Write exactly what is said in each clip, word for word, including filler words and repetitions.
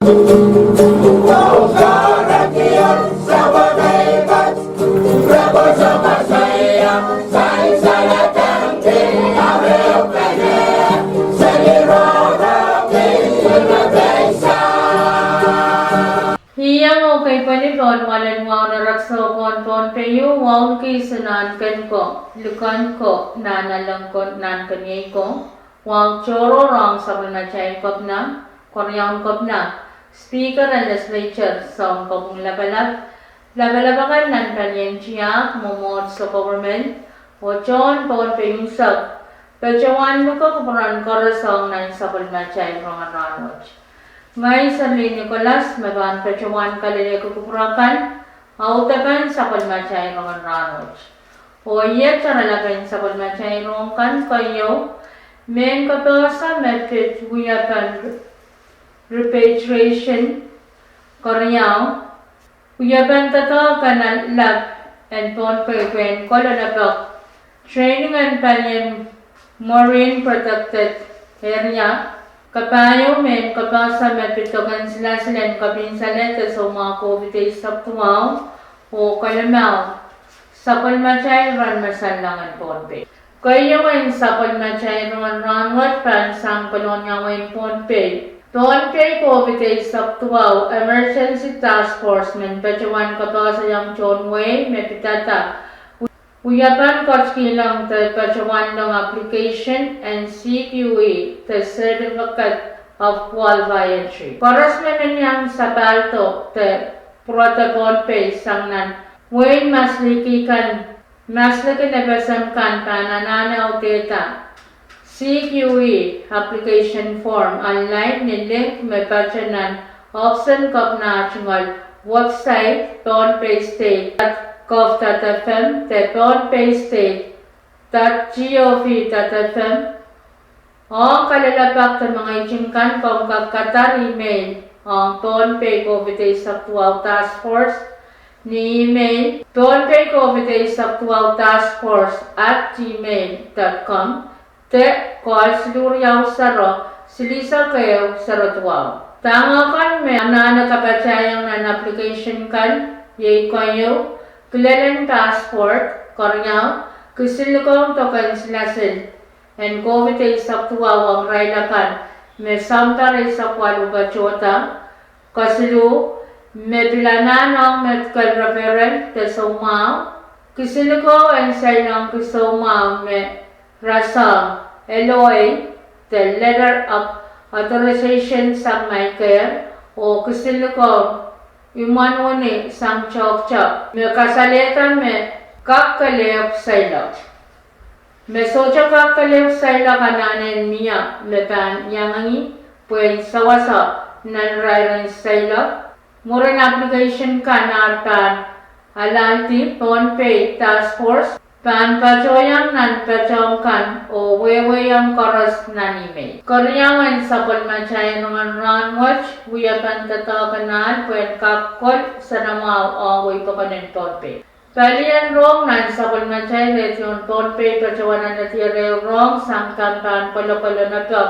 Iang oh kei pali pohn wahlen wahu en erekiso pohn Pohnpei, wauneki Sinahnken ko, Likenko, Nahnalek ko, Nahnkeniei ko, wahu tohrohr ong sapwellimatail Kepina, Keriaun Kepina, Speaker en Legislature, Sounkopwung Lapalap, lapalap akan nan palien tiahk, mwomwohdiso, government, oh tohn Pohnpei unsek, patohwan luke kupwuren koaros ong nan sapwellimatail rongen rahnwet. Ngehi Serlin Nicholas me pahn patohwan kalelehki kupwur akan audepen sapwellimatail rongen rahnwet. Oh iet taralapen sapwellimatail rohng kan keieu: mehn kapehse me pid wiepen repatriation, keriau, wiepen doadoahk en lap en Pohnpei pwehn kolokol pwehn training en palien Marine Protected Area, kapahieu mehn kapehse me pid doken silasil en kepin salehde soumwahu COVID eisek duwau, oh kelimau, sapwellimatail rongen masanleng en Pohnpei. Keieun sapwellimatail rongen rahnwet pahn sang Kolonia wehin Pohnpei. Pohnpei COVID eisek duwau Emergency Task Force men patohwan kapehsehiong tohn wehi me pidada wiepen ketikihong de patohwanlong application en C Q E de Certificate of Qualified Entry. Koaros me men iang sapahldo de pwurodo Pohnpei sang nan wehin Masliki kan, Maslikin FSM kan pahn anahne audehda C Q E application form online ni link me patohwan nan ohpis en Kepina tungoal website pohnpeistate dot gov dot F M de pohnpeistate dot gov dot F M. Ong kalelapak de mengeiting kan, komw kak kadar email ong Pohnpei COVID eisek duwau Task Force ni email pohnpei covid eisek duwau task force at gmail dot com de call siluh riau sero silihsek ehu sero duwau. Tangokan me anahne kapatahiong nan application kan iei keieu: kilelen passport, keriau, kisinlikou en doken silasil en COVID eisek duwau ong irail akan me sounpar eisek waluh patohda. Kesiluh, me pil anahn ong medical referral de soumwahu, kisinlikou en seiloangki soumwahu me rasehng L O A de letter of authorization sang MyCare, oh kisinlikou imwen wini sang toahkte me kasalehda me kak kelehpw seiloak. Me sohte kak kelehpw seiloak anahne mie me pahn iangih pwehn sewese nan irair en seiloak. Mwurin application kan ar pahn alehdi, Pohnpei Task Force pahn patohwanohng nan patohwan kan oh wehwehki koaros nan email. Keriaun sapwellimatail rongen rahnwet wiepen doadoahk en ahl pwehn kak kol soanamwahu ong wehi pokon en Pohnpei. Palien rohng nan sapwellimatail redio en Pohnpei patohwan alehdi ehu rohng sang dahme pahn kolokol en epek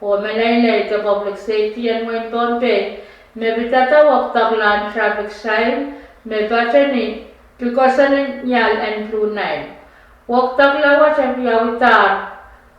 oh meleilei de public safety en wehin Pohnpei me pidada wekidekla en traffic sign me patohwan pikosoan ial en Blue Nile. Wekidekla wet wiawidahr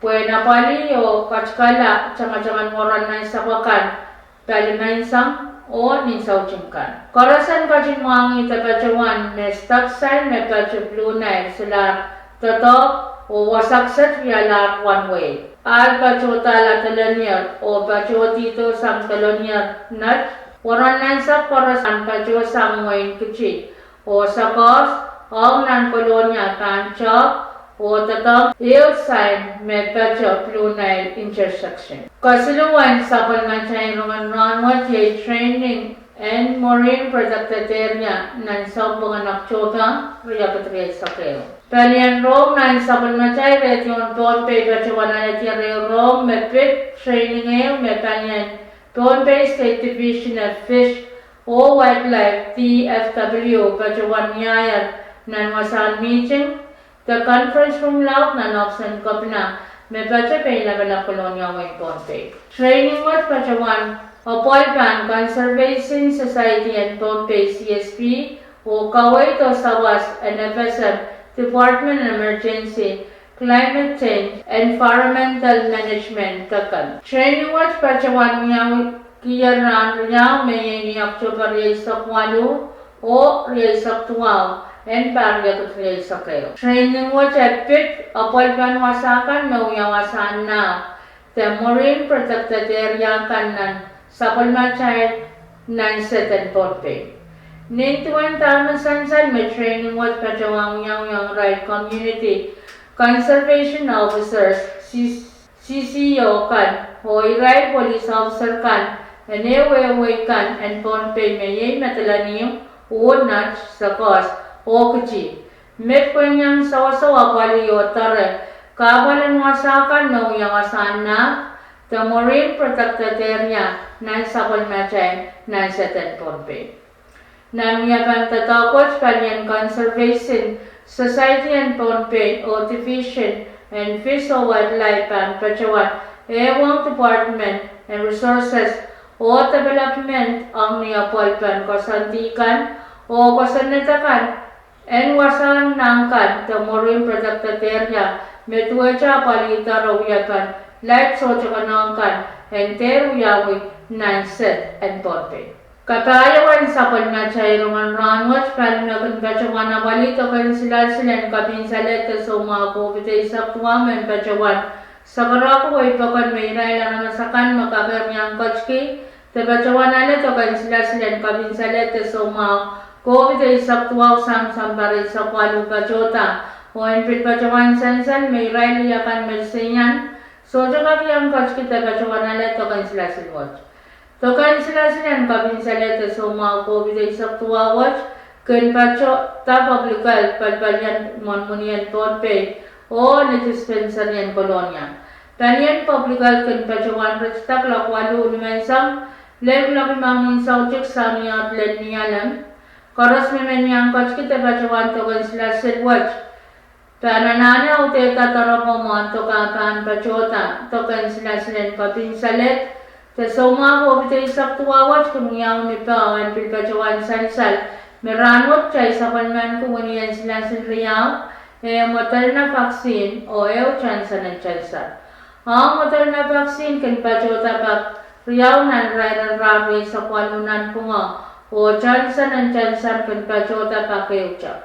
pwehn apwalih oh katikala tangatangen waran nan sapwakan palimenseng oh nin soutin kan. Koaros en ketin mwahngih de patohwan me stop sign me patoh Blue Nile solahr doadoahk oh wasa kiset wialahr one way. Ahl patohdahla dolonier oh patohdihdo sang dolonier net. Waran nan sap koaros en patohsang wehin Kiti oh Sakohs ong nan Kolonia pahn tehk oh doadoahk ehu sign me patoh Blue Nile intersection. Kesiluhwen sapwellimatail rongen rahnwet iei training en Marine Protected Area nan sounpwongen October riekid rieisek ehu. Palien rohng nan sapwellimatail redio en Pohnpei patohwan alehdi ehu rohng me pid training ehu me palien Pohnpei State Division of Fish oh Wildlife, P F W, patohwan wiahier nan wasahn mihting de conference room laud nan ohpis en Kepina me patoh Peilapalap, Kolonia wehin Pohnpei. Training wet patohwan Apwal pahn Conservation Society en Pohnpei, C S P, oh kaweid oh sawas en F S M, Department of Emergency, Climate Change and Environmental Management, DECEM. Training wet patohwan wiawikier rahn riau, me iei ni October rieisek waluh oh rieisek duwau en pahr riekid rieisek ehu. Training wet e pid apwal pahn wasa kan me wia wasahn nah de Marine Protected Area kan nan sapwellimatail nan sed en Pohnpei. Nin duwen dahme sansal me training wet patohwan wiawi ong irail Community Conservation Officers, C C O kan, oh irail police officer kan en ehuehu wehi kan en Pohnpei, me iei Madolenihmw, Uhr, Nett, Sekos oh Kiti, me pwehn iang sewesei apwalih oh doare kahpwal en wasa kan me wia wasahn nah de Marine Protected Area nan sapwellimatail nan sed en Pohnpei. Nan wiepen doadoahk wet, palien Conservation Society en Pohnpei oh Division en Fish oh Wildlife pahn patohwan ehuong Department en Resources oh Development ong ni apwal pahn koasoandi kan oh kosonned akan en wasahn nah kan de Marine Protected Area, me duwehte apwalih doare wiepen laid sohte konehng kan en dehr wiawi nan sed en Pohnpei. Kapahieu en sapwellimatail rongen rahn wet, pali me kin patohwan apwalih doken silasil en kopin salehd de soumwahu COVID eisek duwau men patohwan sakarako wehi pokon me irail aramas akan me kak iang ketki de patohwan ale doken silasil en kopin salehd de soumwahu COVID eisek duwau sang sounpar eisek waluh patohda, oh en pil patohwan sansal me irail akan me seian sohte kak iang ketki de patohwan ale doken silasil wet. Doken silasil en kopin salehd de soumwahu COVID eisek duwau wet kin patohda Public Health, palipalien mwohn wenihmwen Pohnpei, oh ni dispensary en Kolonia. Palien Public Health kin patohwan ritida kuloak waluh nimenseng lel kuloak limau nin soutik sang ni aht lel Nialem. Koaros me men iang ketki de patohwan doken silasil wet pahn anahne audehda doaropwe mwohn doke pahn patohda doken silasil en kopin salehd de soumwahu COVID eisek duwau wet kin wiawi ni peh, oh en pil patohwan sansal me rahn wet kitail sapwellimaniki wenihmwen silasil riau, ehu Moderna vaccine oh ehu Johnson and Johnson. Ehu Moderna vaccine kin patohda pak riau nan irair en rahn rieisek waluh nanpwungara, oh Johnson and Johnson kin patohda pak ehute.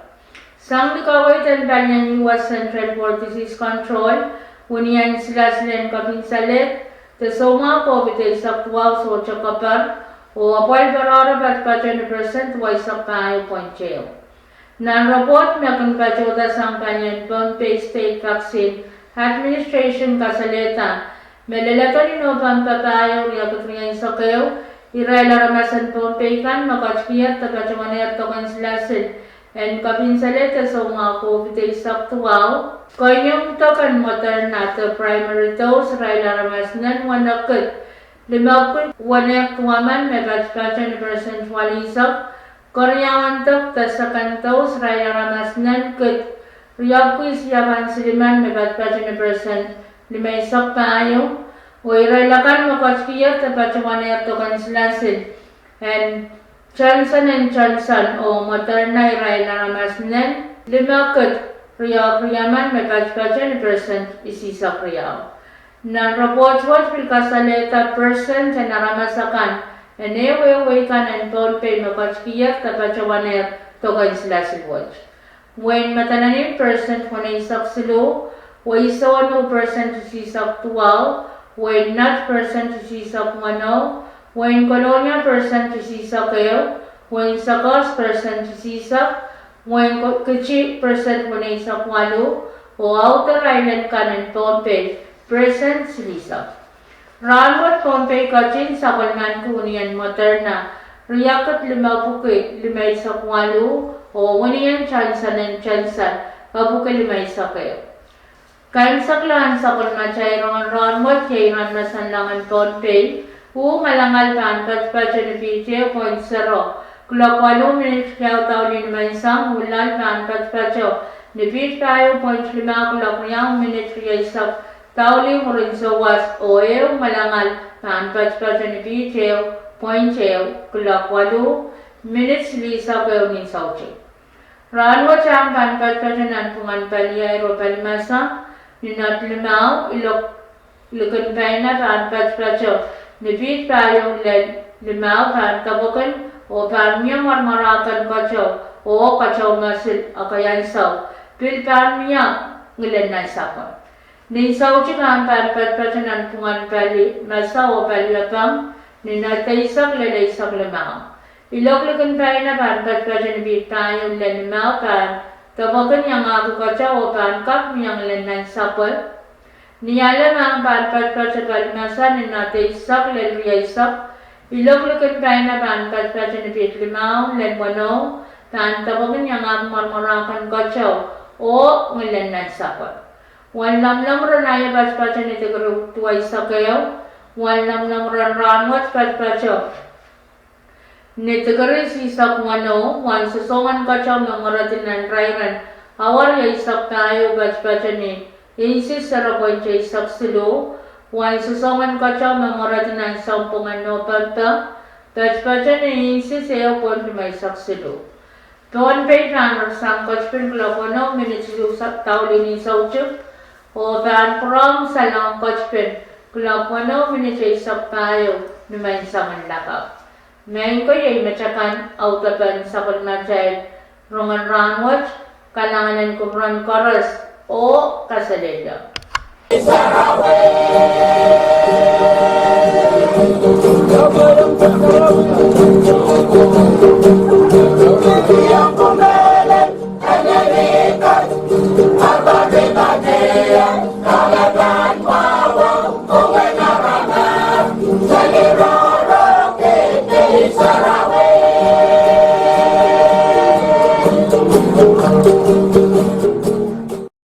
Sang ni kaweid en palien U S Centers for Disease Control, wenihmwen silasil en kopin salehd de soumwahu COVID eisek duwau sohte keper, oh apwal patohwan patohdo ni percent duweisek pahieu point ehu. Nan report me kin patohda sang palien Pohnpei State Vaccine Administration kasalehda me leledo ni Nohpempe pahieu riekid rieisek ehu, irail aramas en Pohnpei kan me ketikihier de patohwanehr doken silasil en kopin salehd de soumwahu COVID eisek duwau, kohieng doken Moderna de primary dose irail aramas nen wenekid limepwiki wenehk duwemen me patopato ni percent waluhsek, keriaun dok de second dose irail aramas nen kid riepwiki siakan silimen me patopato ni percent limeisek pahieu, oh irail akan me ketikihier de patohwanehr doken silasil en Johnson and Johnson oh Moderna irail aramas nen limekid riehk riemen me patopato ni percent isihsek riau. Nan report wet pil kasalehda percent en aramas akan en ehuehu wehi kan en Pohnpei me ketikihier de patohwanehr doken silasil wet. Wehin Madolenihmw percent weneisek siluh, wehi Sohno percent isihsek duwau, wehin Nett percent isihsek weneu, wehin Kolonia percent isihsek ehu, wehin Sekos percent isihsek, wehin Kiti percent weneisek waluh, oh Outer Island kan en Pohnpei percent silihsek. Rahnwet Pohnpei ketin sapwellimaniki wenihmwen Moderna riekid limepwiki limeisek waluh, oh wenihmwen Johnson and Johnson epwiki limeisek ehu. Kaimwiseklahn sapwellimatail rongen rahnwet iei iren mesen lahngen Pohnpei. Uh ngalangal pahn patopato ni piht ehu point zero kuloak waluh minit riau daulih nimenseng. Uh loal pahn patopato ni piht pahieu point limau kuloak riau minit rieisek Daulih mwurin souwas oh ehu ngalangal pahn patopato ni piht ehu point ehu, kuloak waluh minit silihsek ehu ni soutik. Rahnwet ahng pahn patopato nanpwungen pali air oh pali masa ni knot limau. Ilok likin paina pahn patopato ni piht pahieu lel limau pahn depwekin oh pahn mie mwarmwarahken keteu oh keteu mosul ekei ansou, pil pahn mie ngilen nansapwe. Nin soutik ahng pahn patopato nanpwungen pali masa oh pali apang ni knot eisek lel eisek limau. Ilok likin paina pahn patopato ni piht pahieu lel limau pahn depwekin iangahki keteu oh pahn kak mie ngilen nansapwe. Ni alem ahng pahn patopato pali masa ni knot eisek lel rieisek. Ilok likin paina pahn patopato ni piht limau lel weneu pahn depwekin iangahki mwarmwarahken keteu oh ngilen nansapwe. Wen lomwlomw ren aie patopato ni dikiri duweisek ehu. Wen lomwlomw ren rahnwet patopato ni dikiri isihsek weneu. Wen sosoangen keteu me ngeredi nan rairen awa rieisek pahieu patopato ni inches zero point eisek siluh. Wen sosoangen keteu me ngeredi nan sounpwongen Nopempe patopato ni inches ehu point limeisek siluh. Pohnpei pahn rasehng ketipin kuloak weneu minit isuh daulih ni soutik, oh pahn pwurehng salong ketipin kuloak weneu minit eisek pahieu ni menseng en lakapw. Maing ko, iei metakan audepen sapwellimatail rongen rahnwet. Kalahngan en kupwuren koaros oh kaselehlie.